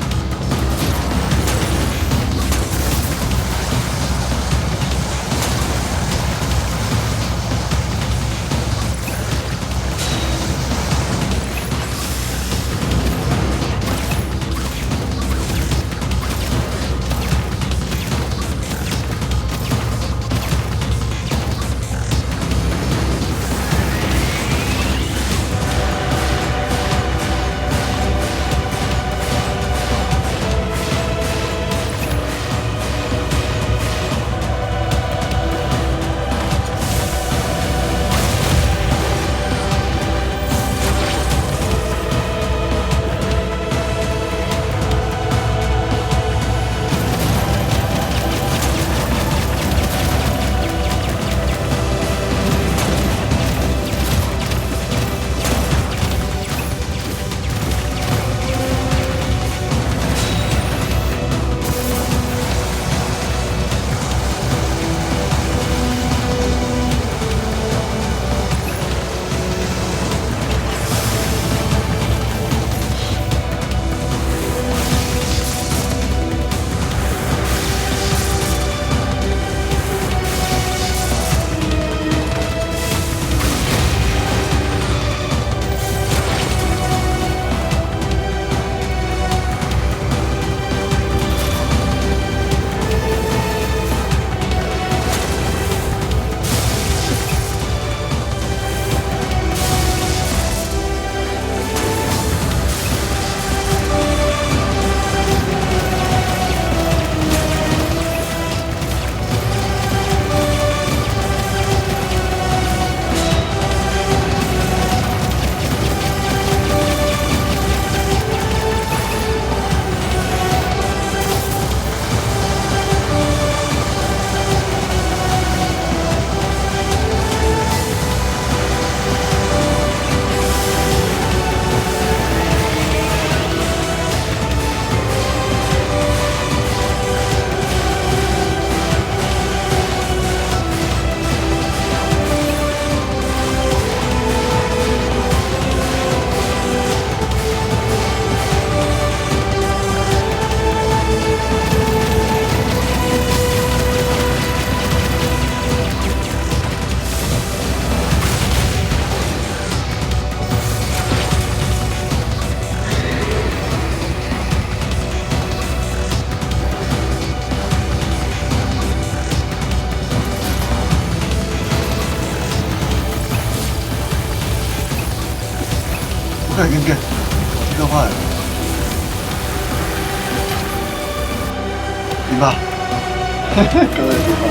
會尷尬，這個歹。點啊？各位點啊？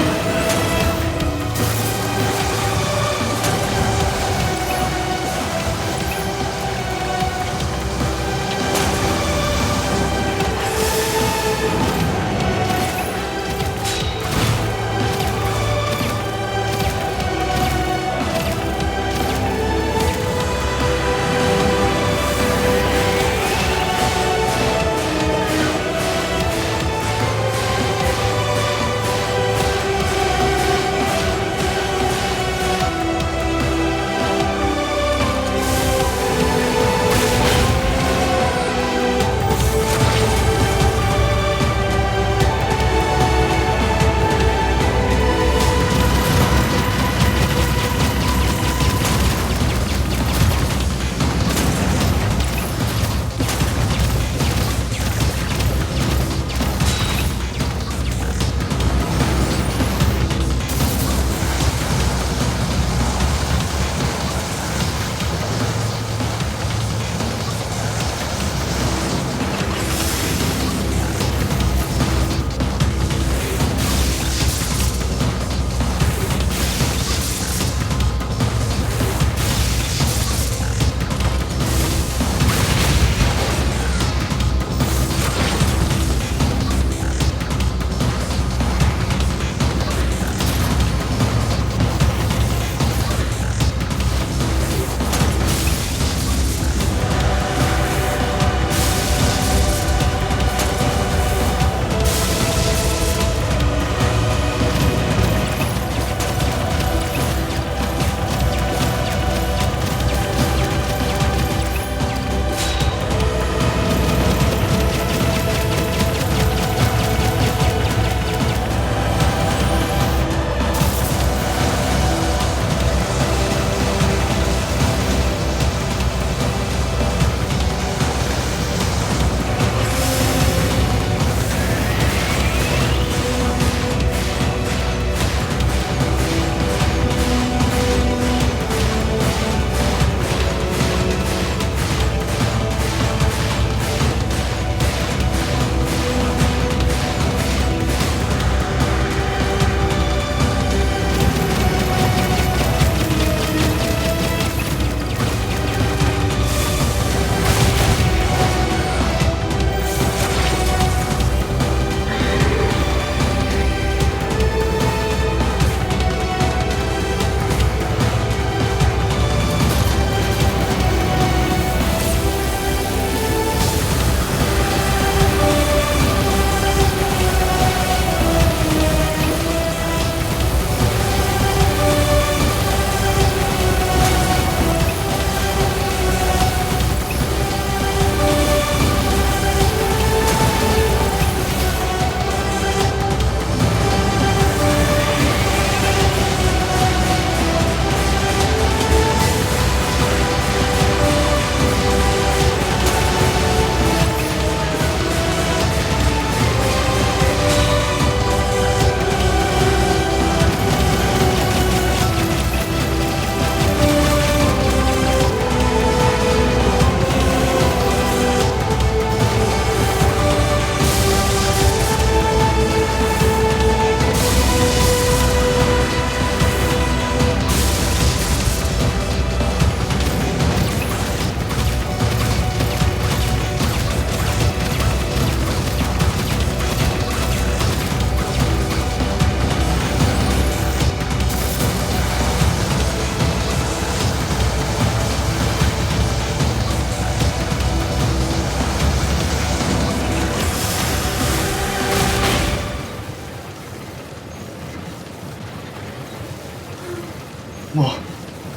無，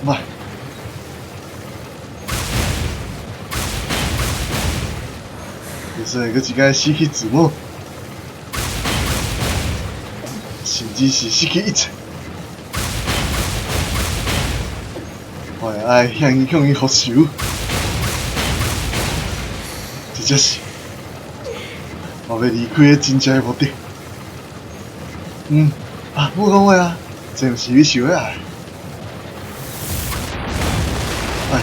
莫。就算閣一擺失去自我，甚至是失去一切，我會愛向伊復仇，這才是我欲離開的真正的目的。啊，莫講話啊，這毋是你想的愛。拜託。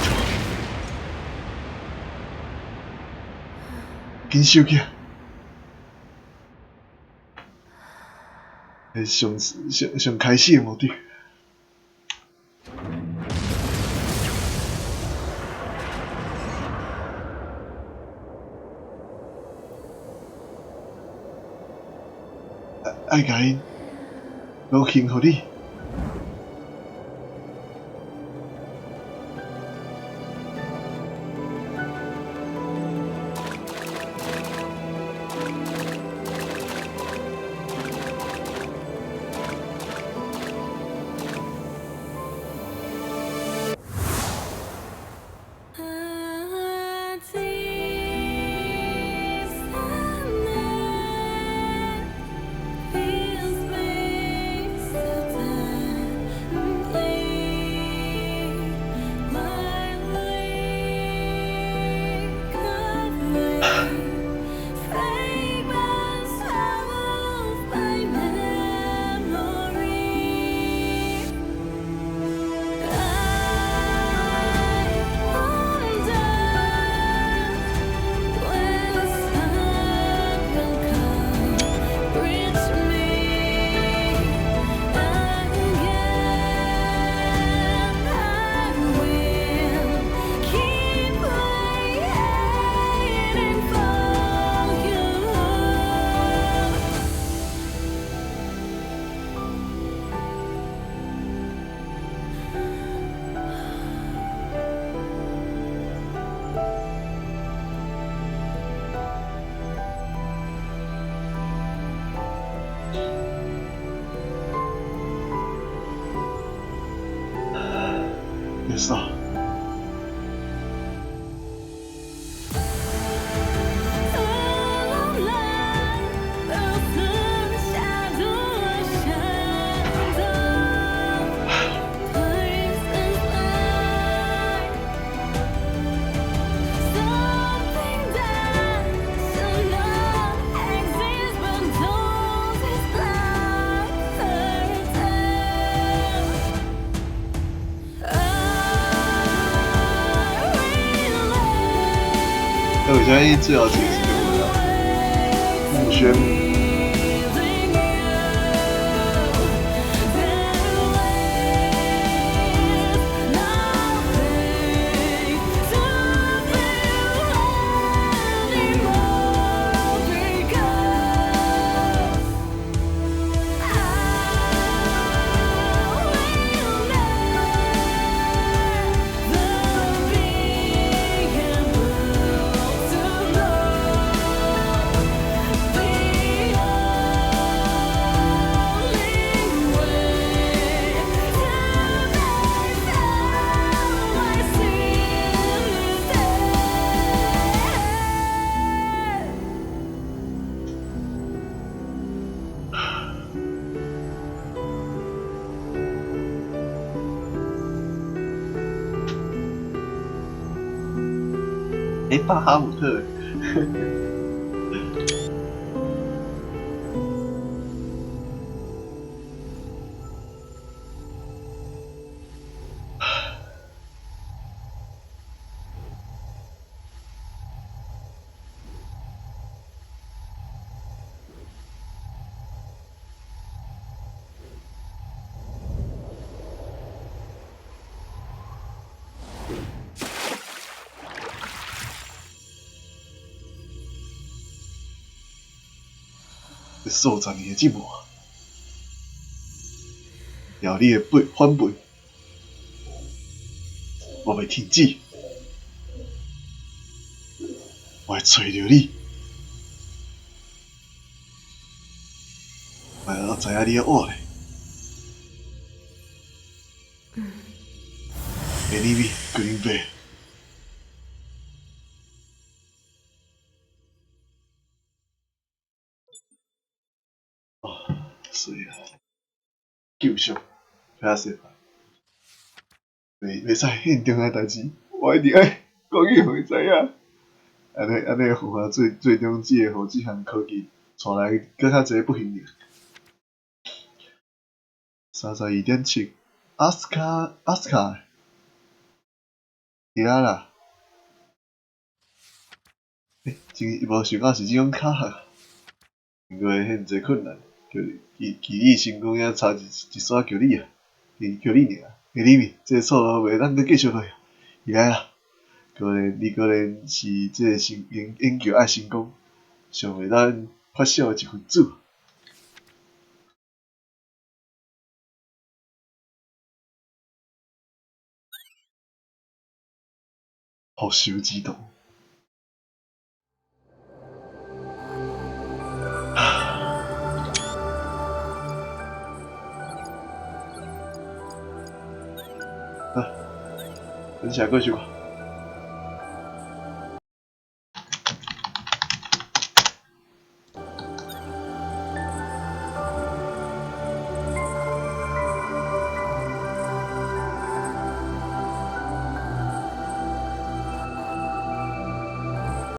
緊收起來。上上上開始的目的。愛共𪜶攏還予你。됐어. 我相信最好解释就会了。穆轩。欸，巴哈姆特。數十年的寂寞，了你的背反背，我袂停止，我會揣著你，我知影你咧活咧。Enemy Green Bay。所以啊，救赎，歹势，袂袂使现场的代誌，我一定愛講予伊知影。按呢按呢方法最最終只會予這項科技帶來閣較濟不幸。32.7，阿斯卡阿斯卡，佇遐啦。欸，這真無想到是這種巧合。經過遐濟困難，叫你祈你成功也差一一絲叫你啊，叫你爾。欸，里面這个錯誤袂當閣繼續落去，起來啦！果然你果然是這个成研研究愛成功，尚袂當缺少的一份子。復仇之道。啊，分享過去吧。